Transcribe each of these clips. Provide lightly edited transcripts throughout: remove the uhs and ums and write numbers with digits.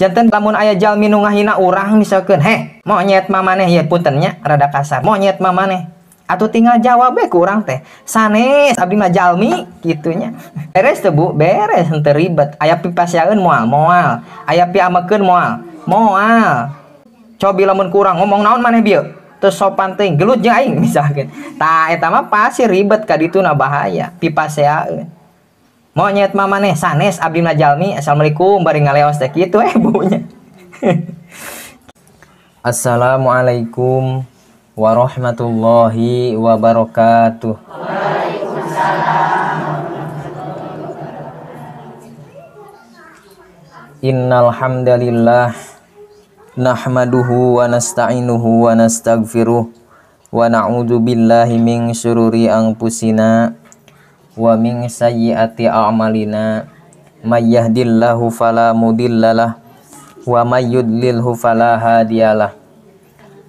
Janten lamun aya jalmi nu ngahina urang misalkeun, heh, monyet mamaneh ieu punten nya rada kasar. Monyet mamaneh. Atuh tinggal jawab we ku urang teh. Sanes abdi mah jalmi kitu nya. Beres teu Bu? Beres, henteu ribet. Aya pipaseaeun moal, moal. Aya piamekeun moal, moal. Cobi lamun ku urang ngomong naon maneh bieu? Teu sopan teuing, gelut jeung aing misalkeun. Tah eta mah pasti ribet ka dituna bahaya, pipaseaeun. Monyet mamaneh sanes abdi mah jalmi. Assalamualaikum bari ngaleos teh kitu bu nya. Assalamualaikum warahmatullahi wabarakatuh. Waalaikumsalam. Innal hamdalillah nahmaduhu wa nasta'inuhu wa nastaghfiruh wa na'udzu billahi min syururi anfusina wa min sayyiati a'malina may yahdihillahu fala mudhillalah wa may yudlilhu fala hadiyalah.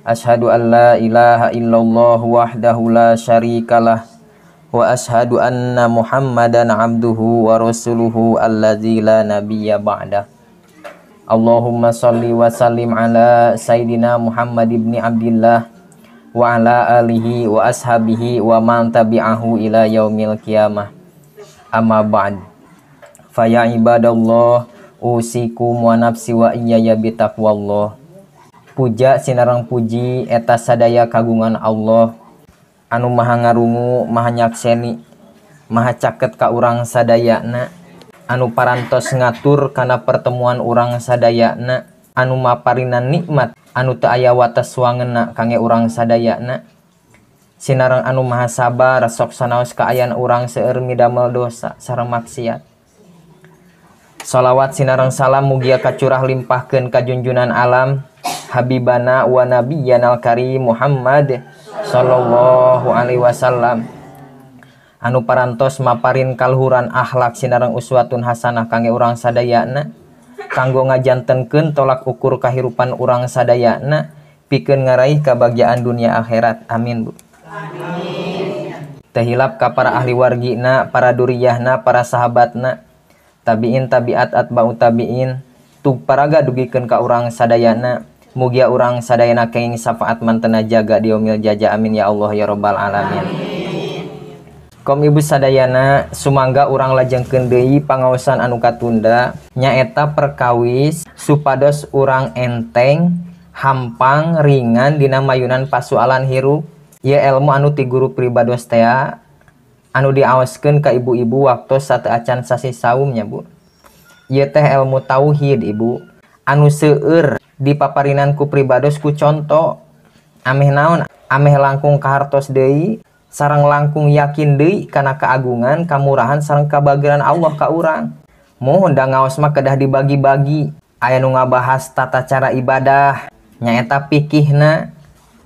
Asyhadu an la ilaha illallah wahdahu la syarikalah wa asyhadu anna Muhammadan abduhu wa rasuluhu allazi la nabiyya ba'dah. Allahumma shalli wa sallim ala sayidina Muhammad ibni Abdillah wa ala alihi wa ashabihi wa man tabi'ahu ila yaumil qiyamah. Amma ba'd. Fa ya ibadallah usikum wa nafsi wa iyaya bitaqwallah. Puja sinareng puji eta sadaya kagungan Allah anu maha ngarungu, maha nyakseni, maha caket ka urang sadayana, anu parantos ngatur kana pertemuan urang sadayana, anu maparinan nikmat anu teu aya wates wangena kangge urang sadayana, sinareng anu maha sabar sok sanaos kaayaan urang seueur midamel dosa sareng maksiat. Salawat sinareng salam mugia kacurah limpahkeun ka junjunan alam Habibana wa nabiyana al-karim Muhammad sallallahu alaihi wasallam anu parantos maparin kaluhuran akhlak sinareng uswatun hasanah kangge urang sadayana, kanggo ngajantenkeun tolak ukur kahirupan urang sadayana pikeun ngaraih kabagjaan dunia akhirat. Amin bu. Amin. Teu hilap ka para ahli wargina, para duriyahna, para sahabatna, tabiin tabiat atba'u tabiin, tug paraga dugikeun ka urang sadayana. Mugia urang sadayana kenging syafaat mantena jaga diomil jaja. Amin ya Allah ya robbal alamin. Kom ibu sadayana sumangga urang lajengkeun deui pangaosan anu katunda nyaeta perkawis supados urang enteng hampang ringan dina mayunan pasualan hirup. Ieu ilmu anu ti guru pribados tea anu diaoskeun ka ibu-ibu waktu sateuacan sasih saum nya bu. Ieu teh ilmu tauhid ibu anu seueur dipaparinan ku pribados ku conto ameh naon ameh langkung kahartos deui sareng langkung yakin deui kana keagungan kamurahan sareng kabageran Allah ka urang. Mohon da ngaos mah kedah dibagi-bagi. Aya nu ngabahas tata cara ibadah nyaeta fikihna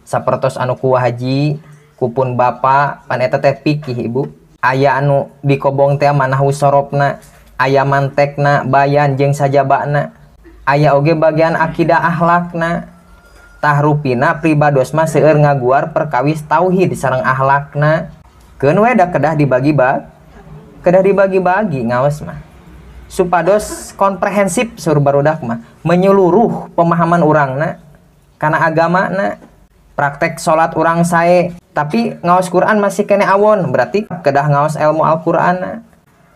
sapertos anu ku haji kupun bapa pan eta teh fikih ibu. Aya anu dikobong teh manahu sorobna, aya mantekna, bayan jeung sajabana. Aya oge bagian akidah akhlakna. Tah rupina pribados mah seueur ngaguar perkawis tauhid sareng akhlakna. Keun we da kedah dibagi-bagi. Kedah dibagi-bagi ngaos mah. Supados komprehensif sur barudak mah, menyeluruh pemahaman urangna kana agamana. Praktek salat urang sae, tapi ngaos Quran masih kene awon, berarti kedah ngaos ilmu Al-Qur'anna.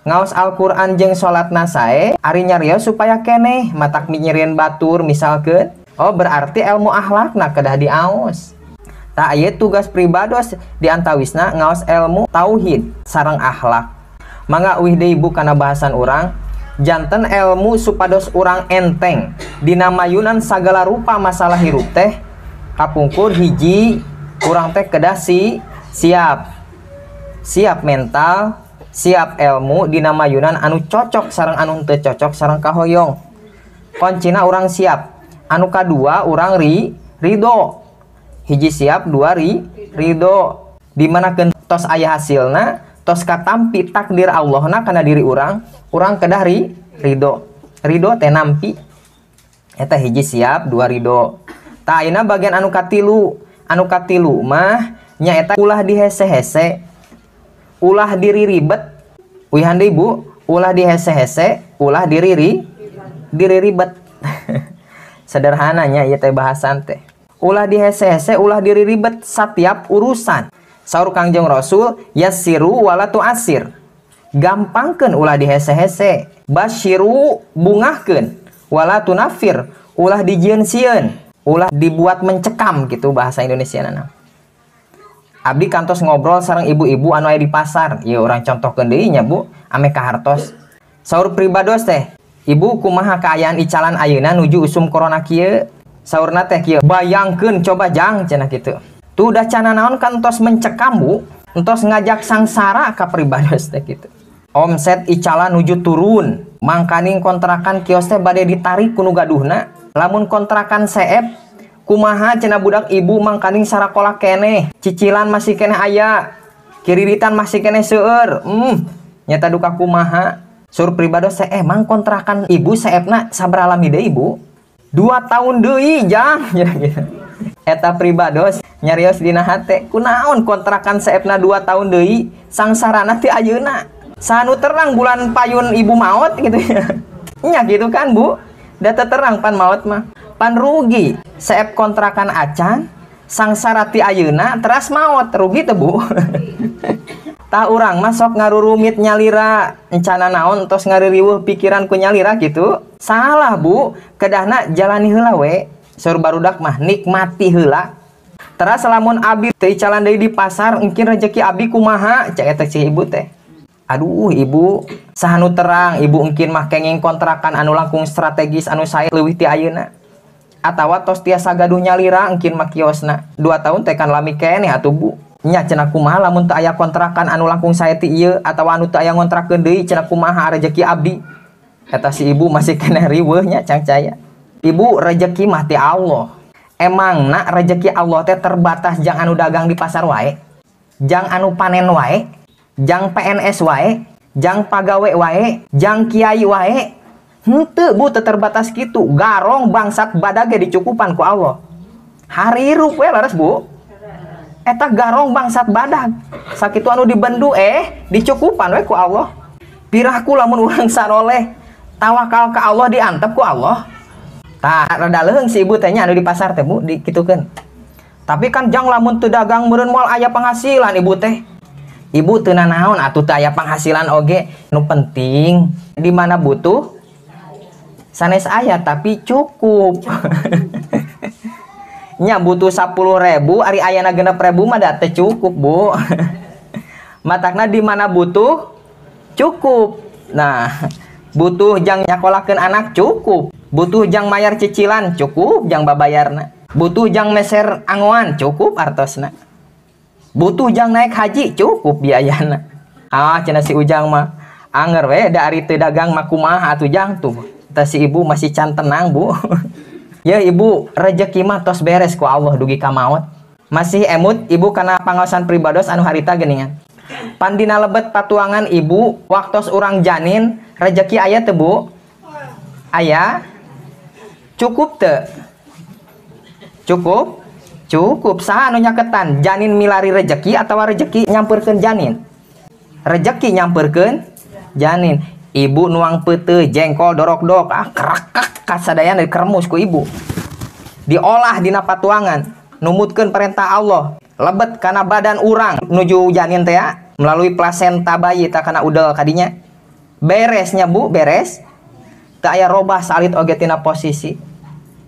Ngaos Al-Qur'an jeung salatna sae, ari nyarios supaya keneh matak minyerieun batur misalkeun. Oh berarti ilmu akhlakna kedah diaos. Tah ieu tugas pribados diantawisna ngaos ilmu tauhid sareng akhlak. Mangga uih deui bu kana bahasan urang, janten ilmu supados urang enteng dina mayunan sagala rupa masalah hirup teh kapungkur hiji urang teh kedah siap. Siap mental, siap ilmu dina mayunan anu cocok sareng anu teu cocok sareng kahoyong. Koncina urang siap. Anu kadua urang ridho. Hiji siap, dua ridho. Di mana tos aya hasilna, tos katampi takdir Allahna kana diri urang, urang kedah ridho. Ridho teh nampi. Eta hiji siap, dua ridho. Tah ayeuna bagian anu katilu. Anu katilu mah nyaeta ulah dihese-hese, ulah diri ribet. Uihan deui bu, ulah dihese-hese, ulah diri ribet. Sederhananya ieu teh bahasan teh. Ulah dihese-hese, ulah diriribet setiap urusan. Saur Kangjeng Rasul, yassiru wala tu'assir. Gampangkeun ulah dihese-hese. Basyiru bungahkeun, wala tunafir, ulah dijieun sieun, ulah dibuat mencekam gitu bahasa Indonesia na. Abdi kantos ngobrol sareng ibu-ibu anu aya di pasar. Ieu urang contohkeun deui nya Bu, ame kahartos. Saur pribados teh, ibu kumaha kaayaan icalan ayeuna nuju usum corona kieu? Saurna teh kieu, bayangkeun coba jang cenah kitu. Tuh dah cana naon kan tos mencekam Bu, entos ngajak sangsara ka pribados teh kitu. Omset icalan nuju turun, mangkaning kontrakan kios teh bade ditarik ku nu gaduhna. Lamun kontrakan seep kumaha cenah budak ibu mangkaning sarakola keneh, cicilan masih keneh aya, kiriritan masih keneh seueur. Nyata duka kumaha. Sur pribados teh emang kontrakan ibu seepna sabaraha lami deui Bu? 2 tahun deui jang cenah gitu. Eta pribados nyarios dina hate, kunaon kontrakan seepna 2 tahun deui sangsarana ti ayeuna. Sanu terang bulan payun ibu maot gitu ya. Nya gitu kan Bu? Da teu terang pan maot mah. Pan rugi seep kontrakan acan sangsara ti ayeuna teras maot, rugi teu Bu? Tah urang mah sok ngarurumit nyalira, encana naon tos ngaririweuh pikiran ku nyalira gitu. Salah Bu, kedahna jalani heula we. Saur barudak mah nikmati heula. Teras lamun abi teu icalan deui di pasar, engkin rejeki abi kumaha? Cek eta si ibu teh. Aduh ibu, saha nu terang ibu engkin mah kenging kontrakan anu langkung strategis anu sae leuwih ti ayeuna. Atawa tos tiasa gaduh nyalira engkin mah kiosna. 2 tahun teh kan lami keneh atuh Bu. Nya cenah kumaha lamun teu aya kontrakan anu langkung sae ti ieu atawa anu teu aya ngontrakeun deui cenah kumaha rejeki abdi. Eta si ibu masih keneh riweuh nya cangcaya. Ibu rejeki mah ti Allah. Emangna rejeki Allah teh terbatas jang anu dagang di pasar wae, jang anu panen wae, jang PNS wae, jang pagawe wae, jang kiai wae. Henteu Bu, teu terbatas kitu. Garong bangsat badag ge dicukupan ku Allah. Harirup we leres Bu. Eta garong bangsat badag. Sakitu anu dibendu dicukupan we ku Allah. Pirahku lamun urang saroleh tawakal ka Allah diantep ku Allah. Tah rada leuheung si ibu teh nya anu di pasar teh Bu dikitukeun. Tapi kan jang lamun teu dagang meureun moal aya penghasilan ibu teh. Ibu teu nanaon atuh teu aya penghasilan oge. Nu penting di mana butuh sanes aya tapi cukup. Nya butuh 10.000 ari ayana 6.000 mah da teu cukup Bu. Matakna di mana butuh cukup. Nah, butuh jang nyakolakeun anak cukup, butuh jang mayar cicilan cukup jang babayarna, butuh jang meser angoan cukup artosna, butuh jang naik haji cukup biayana. Ah cenah si Ujang mah anger we da ari teu dagang mah kumaha atuh jang tuh. Tah si ibu masih can tenang Bu. Ya ibu, rejeki mah tos beres ku Allah dugi ka maot. Masih emut ibu kana pangaosan pribados anu harita geuningan. Pandina lebet patuangan ibu waktos urang janin rejeki aya teu Bu? Aya? Cukup teu? Cukup? Cukup. Saha anu nyaketan? Janin milari rejeki atawa rejeki nyampeurkeun janin? Rejeki nyampeurkeun janin. Ibu nuang peuteuh jengkol dorok-dok, ah kerakak kasadayana dikeremus ku ibu. Diolah dina patuangan, numutkeun perintah Allah, lebet kana badan urang nuju janin teh ya, melalui plasenta bayi tah kana udel kadinya. Beresnya Bu, beres. Teu aya robah salit oge tina posisi.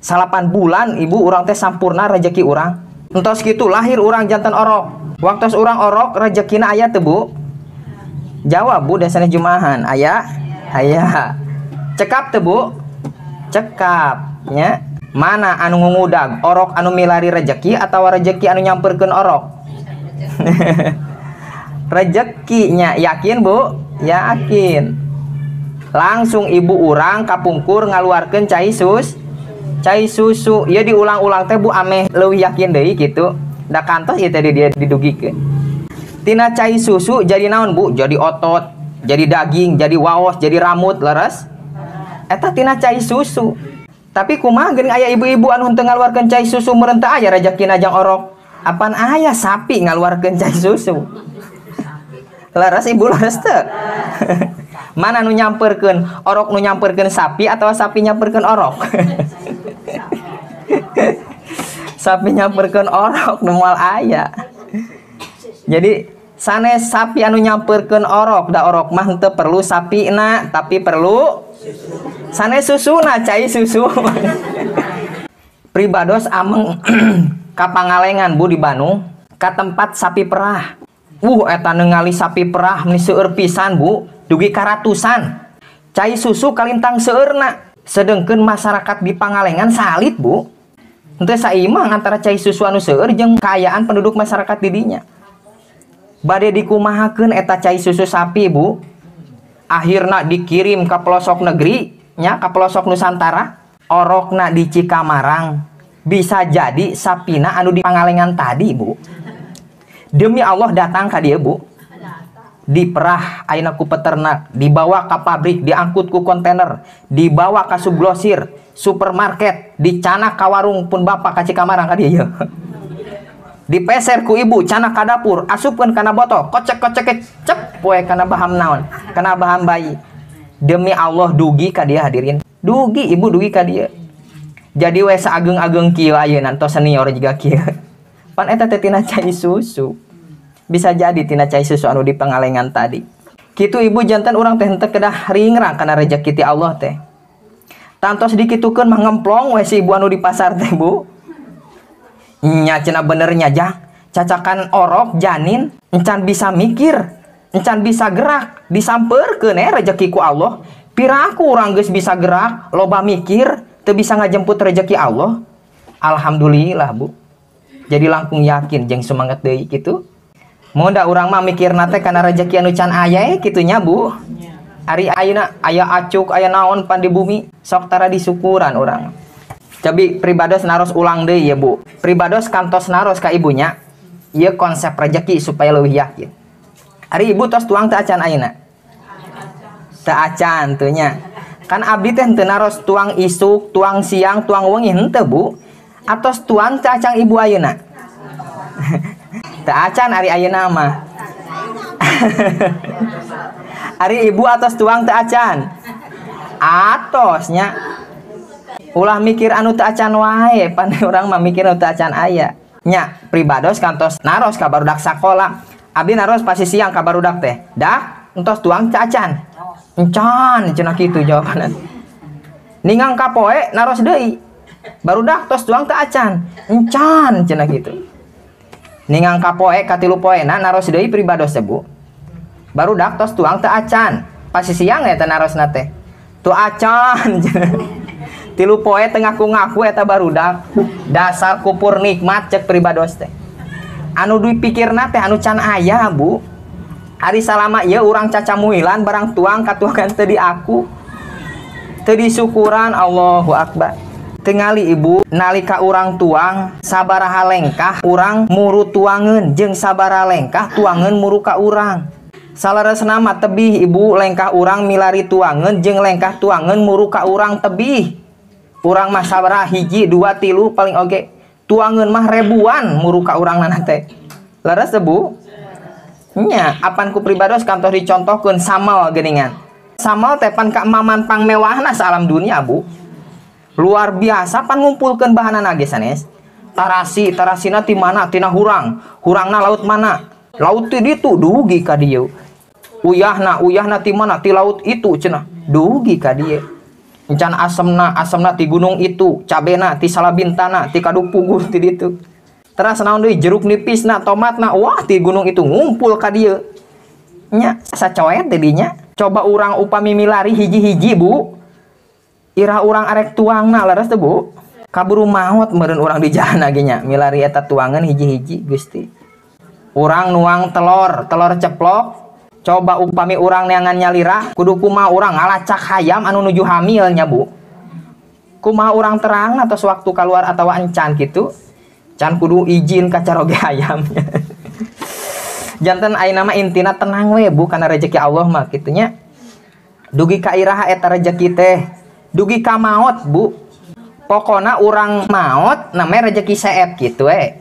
8 bulan ibu urang teh sampurna rejeki urang. Entos kitu lahir urang jantan orok. Waktos urang orok rejekina aya teu Bu? Jawab Bu, dasarnya jumahan. Aya? Aya. Cekap teu Bu? Cekap nya. Mana anu ngudag? Orok anu milari rejeki atawa rejeki anu nyamperkeun orok? Rejekinya yakin Bu? Yakin. Langsung ibu urang kapungkur ngaluarkeun cai cai susu. Ieu diulang-ulang teh Bu ameh leuwih yakin deui kitu. Da kantos ieu teh dia didugikeun. Tina cai susu jadi naon Bu? Jadi otot, jadi daging, jadi waos, jadi ramut, leres? Eta tina cai susu. Tapi kumaha geuning aya ibu-ibu anu henteu ngaluarkeun cai susu meureun teu aya rejekina jang orok. Apan aya sapi ngaluarkeun cai susu. Leres ibu leres teu? Mana nu nyamperkeun? Orok nu nyamperkeun sapi atau sapi nyamperkeun orok? Sapi nyamperkeun orok nu moal aya. Jadi sanes sapi anu nyamperkeun orok, da orok mah henteu perlu sapina, tapi perlu sanes susuna, cai susu. Pribados ameng ka Pangalengan Bu di Bandung, ka tempat sapi perah. Eta ningali sapi perah meni seueur pisan Bu, dugi ka ratusan. Cai susu kalintang seueurna. Sedengkeun masyarakat di Pangalengan salit Bu. Henteu saimang antara cai susu anu seueur jeung kaayaan penduduk masyarakat di dinya. Bade dikumahakeun eta cai susu sapi Bu. Akhirna dikirim ke pelosok negeri nya, ke pelosok Nusantara, orokna di Cikamarang. Bisa jadi sapina anu di Pangalengan tadi Bu. Demi Allah datang ka dieu Bu. Diperah ayeuna ku peternak, dibawa ka pabrik, diangkut ku kontainer, dibawa ka subglosir, supermarket, dicanak ka warung pun bapak ka Cikamarang ka dieu. Dipeser ku ibu, canak ka dapur, asupkeun kana botol, kocek-kocek cep poe kana baham naon, kana baham bayi. Demi Allah dugi ka dieu hadirin. Dugi ibu dugi ka dieu. Jadi we saageng-ageng kieu ayeuna tos senior jiga kieu. Pan eta teh tina cai susu. Bisa jadi tina cai susu anu di Pangalengan tadi. Kitu ibu jantan urang teh henteu kedah ringrang kana rejeki ti Allah teh. Tantos dikitukeun mah ngemplong we si ibu anu di pasar teh Bu. Nya cenah bener nya jah, cacakan orok janin encan bisa mikir, encan bisa gerak, disampeurkeun rejeki ku Allah. Piraku urang geus bisa gerak, loba mikir, teu bisa ngajemput rejeki Allah. Alhamdulillah Bu. Jadi langkung yakin jeung semangat deui kitu. Mun da urang mah mikirna teh kana rejeki anu can aya kitu nya Bu. Ari ayeuna aya acuk aya naon pan di bumi, sok tara disukuran urang. Cobi pribados naros ulang deui ya Bu. Pribados kantos naros ka ibunya, ieu konsep rejeki supaya leuwih yakin. Ari ibu tos tuang teu acan ayeuna? Teu acan teu nya. Kan abdi teh henteu naros tuang isuk, tuang siang, tuang wengi henteu Bu. Atos tuang teu acan ibu ayeuna? Teu acan ari ayeuna mah. Ari ibu atos tuang teu acan? Atos nya. Ulah mikir anu teu acan wae, pan urang mah mikir anu teu acan aya. Nya pribados kantos naros ka barudak sakola. Abdi naros pasti siang ka barudak teh. Dak entos tuang teu acan. Encan cenah kitu jawabanna. Ningang ka poe naros deui. Barudak tos tuang teu acan. Encan cenah kitu. Ningang ka poe katilu poena naros deui pribados teh Bu. Barudak tos tuang teu acan. Pasti siang eta narosna teh. Tu acan. Tilu poe teu ngaku-ngaku eta barudak. Dasar kupur nikmat cek pribados teh. Anu dipikirna teh anu can aya Bu. Ari salama ieu urang cacamuilan barang tuang katuangan teu diaku. Teu disukuran Allahu Akbar. Tingali ibu nalika urang tuang sabaraha lengkah urang muru tuangeun jeung sabaraha lengkah tuangeun muru ka urang. Saleresna mah tebih ibu lengkah urang milari tuangeun jeung lengkah tuangeun muru ka urang tebih. Urang mah sabaraha hiji dua tilu paling oge tuangeun mah ribuan muru ka urang nana teh. Leres teh Bu? Nya apan ku pribados kantos dicontohkeun samal geuningan. Samal teh pan ka maman pangmewahna salam dunia Bu. Luar biasa pan ngumpulkeun bahanana ge sanes. Tarasi, tarasina ti mana? Tina hurang. Hurangna laut mana? Laut ti ditu dugi ka dieu. Uyahna, uyahna ti mana? Ti laut itu cenah. Dugi ka dieu. Encan asemna, asemna ti gunung itu, cabena ti salabintana, ti kadupugur ti ditu. Teras naon deui jeruk nipisna, tomatna, wah ti gunung itu ngumpul ka dieu. Nya sacoet teh dinya. Coba urang upami milari hiji-hiji Bu. Irah urang arek tuangna leres teh Bu. Kaburu maot meureun urang di jalan ge nya milari eta tuangan hiji-hiji Gusti. Urang nuang telur, telur ceplok. Coba upami urang neangan nyalira, kudu kumaha urang ngalacak hayam anu nuju hamil nya Bu. Kumaha urang terang atau sewaktu keluar atawa encan gitu. Can kudu izin ka caroge hayam. Janten ayeuna mah intina tenang we Bu kana rejeki Allah mah kitu nya. Dugi ka iraha eta rejeki teh. Dugi ka maot Bu. Pokona urang maot namanya rejeki seep gitu we.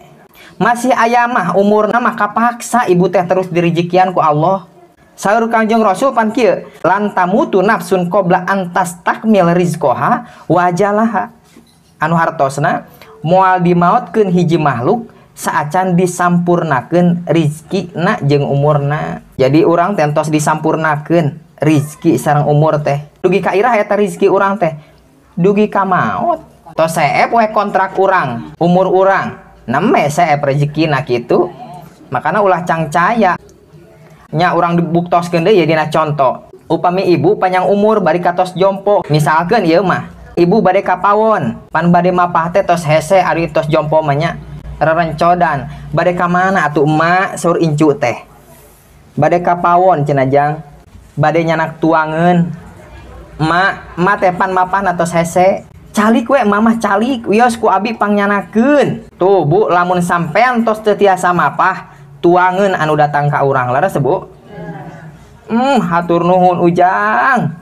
Masih aya mah umurna mah kapaksa ibu teh terus direjekian ku Allah. Saur Kangjeng Rasul pan kieu, lan tamutu nafsun qabla antas takmil rizqaha wajalaha. Anu hartosna Moal dimaotkeun hiji makhluk saacan disampurnakeun rizkina jeung umurna. Jadi urang teh tos disampurnakeun rizki sareng umur teh. Dugi ka irah eta rizki urang teh? Dugi ka maot. Tos seep we kontrak urang, umur urang. Neme seep rezekina kitu. Makana ulah cangcaya. Nya urang dibuktoskeun deui dina conto. Upami ibu panjang umur bari katos jompo. Misalkeun ieu mah, ibu bade ka pawon, pan bade mapah teh tos hese ari tos jompo mah nya. Rerencodan, bade ka mana atuh emak saur incu teh? Bade ka pawon cenah jang. Bade nyanak tuangeun. Emak, emak teh pan mapahna tos hese. Calik we mamah calik, wios ku abi pangyanakeun. Tuh bu, lamun sampean tos teu tiasa mapah, tuangeun anu datang ka urang. Leres bu? Hatur nuhun ujang.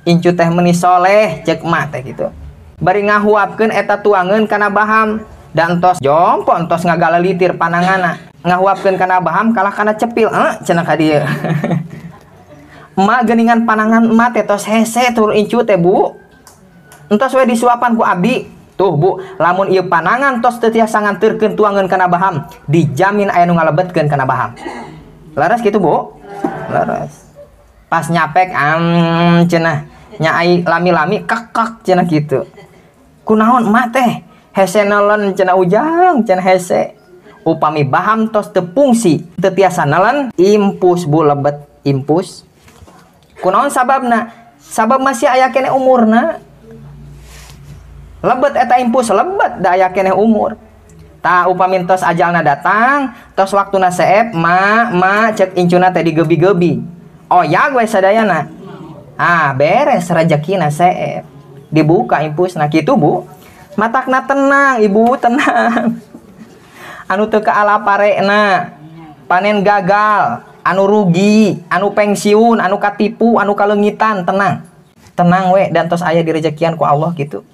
Incu teh meuni soleh ceuk emak teh gitu. Bari ngahuapkeun eta tuangeun kana baham dan tos jompo tos ngagalelitir panangana. Ngahuapkeun kana baham kalah kana cepil, cenah ka dieu. Emak geuningan panangan emak teh tos hese tur incu teh bu. Entos we disuapan ku abdi. Tuh bu, lamun ieu panangan tos teu tiasa nganterkeun tuangeun kana baham, dijamin aya nu ngalebetkeun kana baham. Leres kitu bu? Leres. Pas nyapek cenah nya ai lami-lami kak-kak cenah kitu. Kunaon emak teh? Hese nelen cenah ujang cenah hese. Upami baham tos teu fungsi, teu tiasa nelen, impus bu lebet impus. Kunaon sababna? Sabab masih aya keneh umurna. Lebet eta impus lebet da aya keneh umur. Tah upami tos ajalna datang, tos waktuna seep, ma cek incuna teh digebi-gebi. Oyag we sadayana. Ah, beres rejekina seep. Dibuka impusna kitu bu. Matakna tenang ibu, tenang. Anu teu kaala parena, panen gagal, anu rugi, anu pensiun, anu katipu, anu kaleungitan, tenang. Tenang we dan tos aya direjekian ku Allah gitu.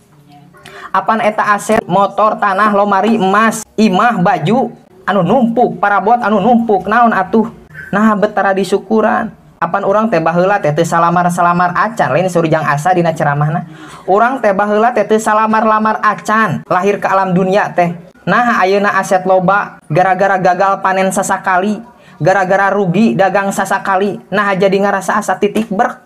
Apan eta aset, motor, tanah, lomari, emas, imah, baju, anu numpuk, parabot anu numpuk, naon atuh. Nah betara disyukuran. Apan urang teh baheula teh teu salamar-salamar acan, lain surjang asa dina ceramahna. Urang teh baheula teh teu salamar-lamar acan, lahir ke alam dunia teh. Nah ayeuna aset loba gara-gara gagal panen sasakali, gara-gara rugi dagang sasakali, nah jadi ngarasa asa titik berk.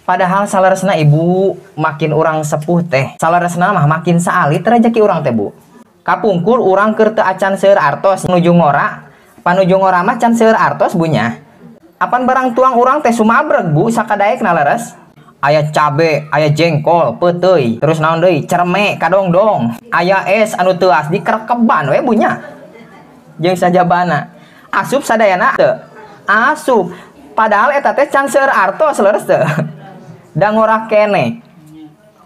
Padahal saleresna ibu makin urang sepuh teh, saleresna mah makin saalit rejeki urang teh bu. Kapungkur urang keur teu acan seueur artos nuju ngora, panuju ngora mah can seueur artos bunya. Apan barang tuang urang teh sumabreg bu sakadaekna leres. Aya cabe, aya jengkol, peuteuy, terus naon deui, cerme, kadongdong, aya es anu teuas dikerekeban we bunya. Jeung sajabana. Asup sadayana teu. Asup. Padahal eta teh can seueur artos leres teu. Da ngorah keneh.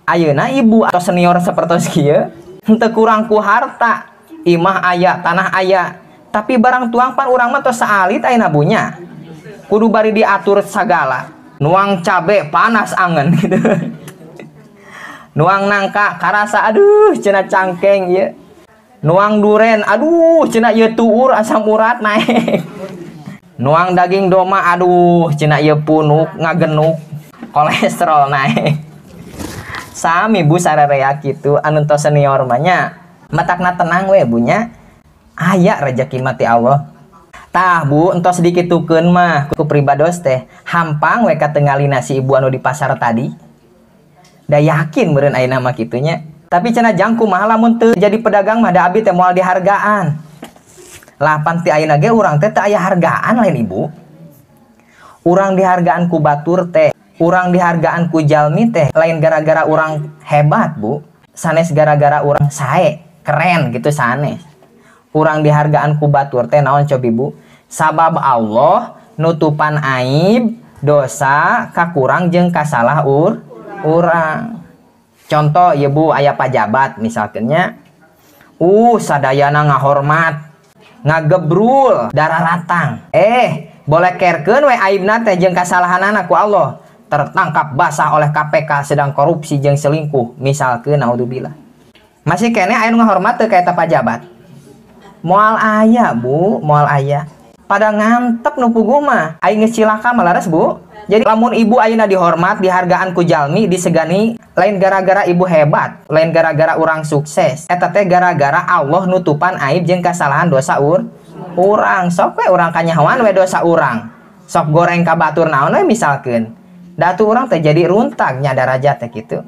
Ayeuna ibu atau senior sapertos kieu henteu kurang ku harta, imah aya, tanah aya, tapi barang tuang pan urang mah tos saalit ayeuna bunya. Kudu bari diatur sagala. Nuang cabe panas angen gitu. Nuang nangka karasa aduh cenah cangkeng ieu. Nuang duren aduh cenah ieu tuur asam urat naek. Nuang daging doma aduh cenah ieu punuk ngagenuk kolesterol naek. Sami bu sararea kitu anu tos senior mah nya. Matakna tenang we bu nya. Aya rejeki mah ti Allah. Tah bu entos dikitukeun mah ku pribados teh hampang we katengalina si ibu anu di pasar tadi. Da yakin meureun ayeuna mah kitu nya. Tapi cenah jang kumaha lamun teu jadi pedagang mah da abi teh moal dihargaan. Lah pan ti ayeuna ge urang teh teu aya hargaan lain ibu. Urang dihargaan ku batur teh, urang dihargaan ku jalmi teh lain gara-gara urang hebat bu, sanes gara-gara urang sae, keren gitu sanes. Urang dihargaan ku batur teh naon cobi bu? Sabab Allah nutupan aib, dosa, kakurang jeung kasalah urang. Contoh ya bu, aya pajabat misalkannya, sadayana ngahormat, ngagebrul, darah ratang. Boleh kerkeun we aibna teh jeung kasalahanana ku Allah. Tertangkap basah oleh KPK sedang korupsi jeung selingkuh, misalkeun naudzubillah. Masih keneh aya nu ngahormat teu ka eta pajabat? Moal aya bu, moal aya. Pada ngantep nu puguh mah. Aing geus cilaka mah laras Bu. Jadi lamun ibu ayeuna dihormat, dihargaan ku jalmi, disegani, lain gara-gara ibu hebat, lain gara-gara urang sukses. Eta teh gara-gara Allah nutupan aib jeung kasalahan dosa urang. Sok we urang kanyahoan we dosa urang. Sok goreng ka batur naon we misalkeun. Datu urang teh jadi runtag nya darajat teh kitu.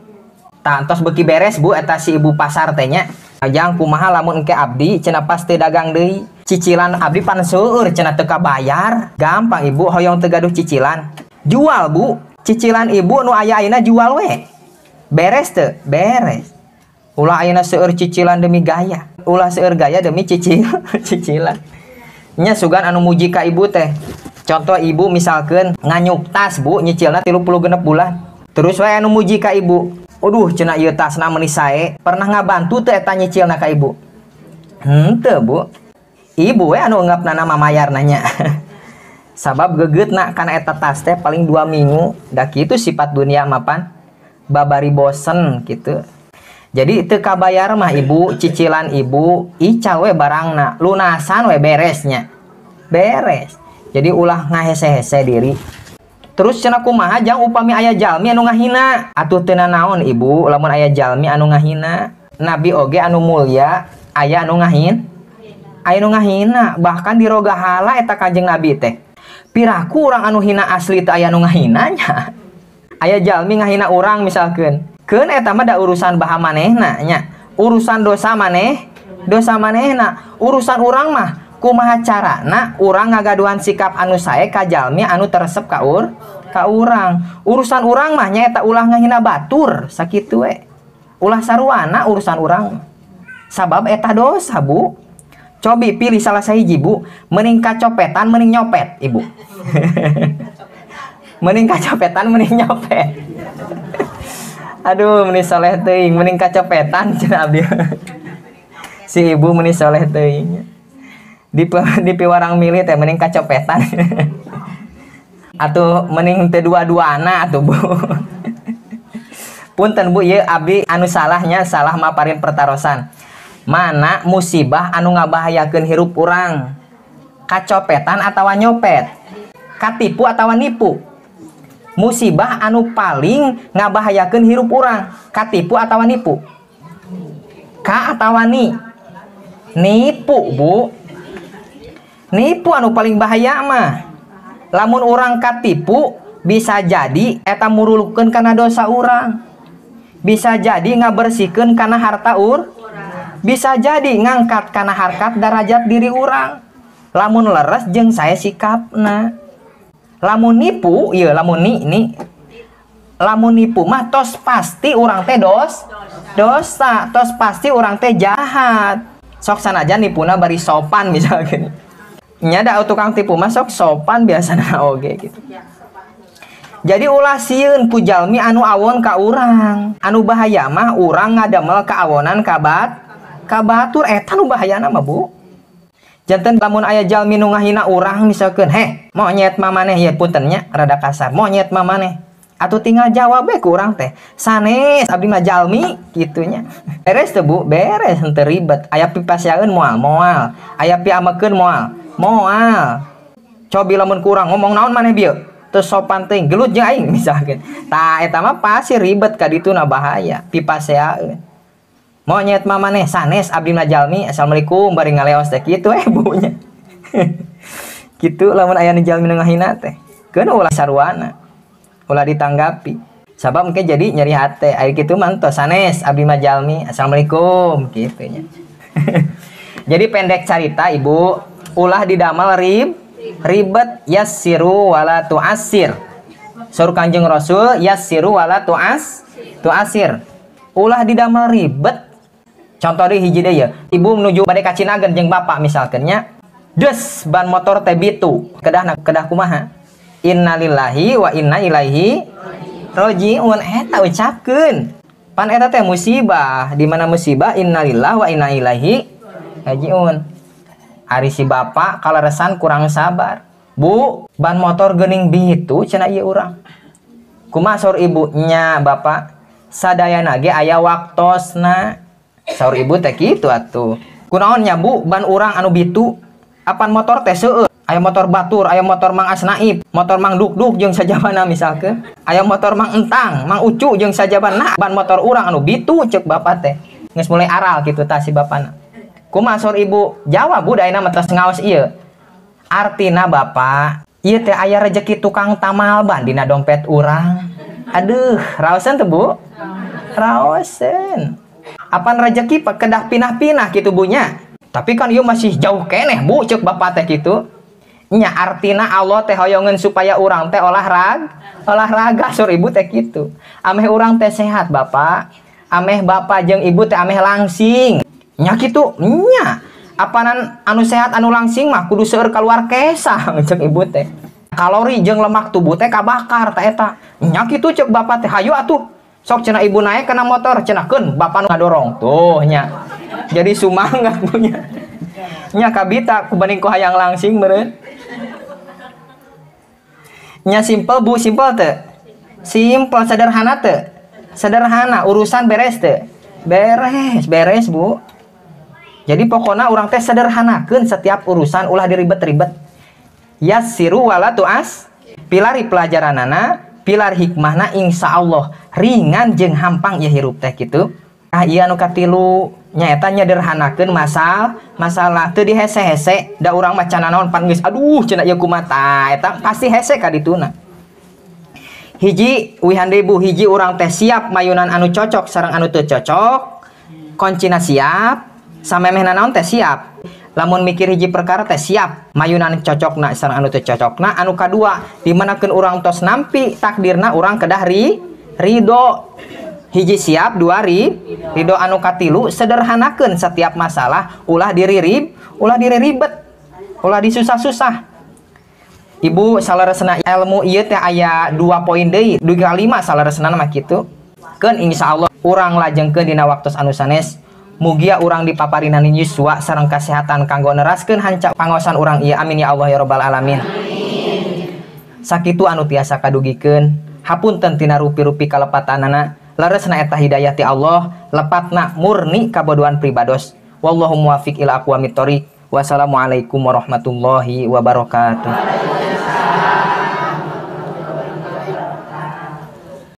Tah entos beuki beres Bu eta si ibu pasar teh nya. Jang kumaha lamun engke abdi cenah pas teu dagang deui. Cicilan abdi pan seueur cenah teu kabayar. Gampang ibu hoyong teu gaduh cicilan. Jual Bu, cicilan ibu nu aya ayeuna jual we. Beres teu? Beres. Ulah ayeuna seueur cicilan demi gaya. Ulah seueur gaya demi cicilan. Nya sugan anu muji ka ibu teh. Contoh ibu misalkeun nganyuk tas Bu, nyicilna 36 bulan. Terus we anu muji ka ibu. Aduh cenah ieu tasna meuni sae. Pernah ngabantu teu eta nyicilna ka ibu? Henteu Bu. Ibu we anu enggapna mamayar nanya. Sabab gegeutna kana eta tas teh paling 2 minggu. Da kitu sifat dunia mapan babari bosen gitu. Jadi teu kabayar mah ibu, cicilan ibu ical we barangna, lunasan we beresnya. Beres. Jadi ulah ngahese-hese diri. Terus cenah kumaha jang upami aya jalmi anu ngahina? Atuh teu nanaon ibu lamun aya jalmi anu ngahina. Nabi oge anu mulya aya anu ngahin? Aya nu ngahina, bahkan dirogahala eta Kanjeng Nabi teh. Piraku urang anu hina asli teu aya nu ngahina nya. Aya jalmi ngahina urang misalkeun. Keun eta mah da urusan baha manehna nya. Urusan dosa maneh, dosa manehna. Urusan urang mah kumaha carana urang ngagaduhan sikap anu sae ka jalmi anu teresep ka urang. Urusan urang mah nya eta ulah ngahina batur sakitu we. Ulah saruana urusan urang. Sabab eta dosa Bu. Cobi pilih salah sahiji Bu, mending kacopetan mending nyopet ibu. Mending kacopetan mending nyopet. Aduh meni soleh teuing, mending kacopetan cenah abdi. Si ibu meni soleh teuing. Di piwarang milih teh mending kacopetan. Atuh mending teu dua-duana atuh Bu. Punten Bu ieu abdi anu salahnya salah maparin pertarosan. Mana musibah anu ngabahayakeun hirup urang? Kacopetan atawa nyopet? Katipu atawa nipu? Musibah anu paling ngabahayakeun hirup urang, katipu atawa nipu? Ka atawa ni? Nipu Bu. Nipu anu paling bahaya mah. Lamun urang katipu bisa jadi eta murulukeun kana dosa urang. Bisa jadi ngabersihkeun kana harta bisa jadi ngangkat kana harkat darajat diri urang. Lamun leres jeung sae sikapna. Lamun nipu, ieu lamun ni lamun nipu mah tos pasti urang teh dosa, tos pasti urang teh jahat. Sok sanajan nipuna bari sopan misalkan. Nya da tukang tipu mah sok sopan biasana oge gitu. Jadi ulah sieun ku jalmi anu awon ka urang. Anu bahaya mah urang ngadamel kaawonan ka batur eta nu bahayana mah Bu. Janten lamun aya jalmi nu ngahina urang misalkeun, heh, monyet mamaneh ieu punten nya rada kasar, monyet mamaneh. Atuh tinggal jawab we ku urang teh. Sanes abdi mah jalmi kitu nya. Beres teu Bu? Beres henteu ribet. Aya pipaseaeun moal moal, aya piamekeun moal moal. Cobi lamun ku urang ngomong naon maneh bieu? Teu sopan teuing, gelut jeung aing misalkeun. Tah eta mah pasti ribet ka dituna bahaya, pipaseaeun. Monyet mamaneh sanes abdi mah jalmi, assalamualaikum bari ngaleos teh kitu bu nya. Kitu lamun aya nu jalmi nu ngahina teh. Keun ulah saruana. Ulah ditanggapi. Sabab mungkin jadi nyeri hate. Ari kitu mah entos sanes abdi mah jalmi, assalamualaikum kitu nya. Jadi pendek carita ibu, ulah didamal ribet yassiru wala tu'assir. Saur Kanjeng Rasul yassiru wala tu'assir. Ulah didamal ribet. Contoh deui hiji deui ya. Ibu menuju bade ka Cinagen jeung bapak misalkeun nya. Des ban motor teh bitu. Kedahna kedah kumaha? Innalillahi wa inna ilaihi rojiun. Eta ucapkeun. Pan eta teh musibah. Di mana musibah innalillahi wa inna ilaihi rajiun. Ari si bapak kaleresan kurang sabar. Bu, ban motor geuning bitu cenah ieu urang. Kumaha saur ibu nya bapak? Sadayana ge aya waktosna. Saur ibu teh kitu atuh. Kunaon nya Bu, ban urang anu bitu apan motor teh seueur. Aya motor batur, aya motor Mang Asnaib, motor Mang Dukduk jeung sajabana misalkeun. Aya motor Mang Entang, Mang Ucu jeung sajabana, ban motor urang anu bitu cek bapak teh. Geus mulai aral kitu tah si bapana. Kumaha sor ibu? Jawab bu, da ayeuna mah tos ngaos ieu. Artina bapak, ieu teh aya rejeki tukang tamal ban dina dompet urang. Aduh, raoseun teu bu? Raoseun. Apan rejeki kedah pinah-pinah kitu bunya. Tapi kan ieu masih jauh keneh bu cek bapak teh kitu. Nya artina Allah teh hoyongeun supaya urang teh olahraga sur ibu teh kitu. Ameh urang teh sehat bapak, ameh bapak jeung ibu teh ameh langsing. Nya kitu nya. Apanan anu sehat anu langsing mah kudu seueur kaluar kesang cek ibu teh. Kalori jeung lemak tubuh teh kabakar ta eta. Nya kitu cek bapak teh hayu atuh. Sok cenah ibu naik kana motor cenah keun bapak nu ngadorong. Tuh nya. Jadi sumangat punya. Nya kabita kubanding ku hayang langsing meureun. Nya simple bu, simple teu? Simple, sederhana teu? Sederhana, urusan beres teu? Beres, beres bu. Jadi pokoknya urang teh sederhanakeun setiap urusan, ulah diribet-ribet. Yassiru wala tu'as. Pilari pelajaranana, pilar hikmahna insya Allah ringan jeung hampang ieu hirup teh kitu. Ah ieu anu katilu nyaeta nyederhanakeun masalah teu dihese-hese da urang mah can naon pan geus aduh cenah ieu kumaha tah eta pasti hese ka dituna. Hiji wihan deui bu, hiji urang teh siap mayunan anu cocok sareng anu teu cocok, koncina siap, samemehna naon teh siap. Lamun mikir hiji perkara teh siap mayunan cocokna sareng anu teu cocokna. Anu kadua dimanakeun urang tos nampi takdirna urang kedah ridho. Hiji siap, dua ridho. Anu katilu sederhanakeun setiap masalah, ulah diririb, ulah diriribet, ulah disusah-susah. Ibu saleresna ilmu ieu teh aya 2 poin deui, dugi ka 5 saleresna mah kitu. Keun insyaallah urang lajengkeun dina waktos anu sanes. Mugia urang dipaparinan yuswa sareng kasehatan kanggo neraskeun hanca pangaosan urang ieu. Amin ya Allah ya rabbal alamin. Sakitu anu tiasa kadugikeun, hapunten tina rupi-rupi kalepatanana. Leresna eta hidayah ti Allah, lepatna murni kabodohan pribados. Wallahu muwafiq ila aqwamit thoriq. Wassalamualaikum warahmatullahi wabarakatuh.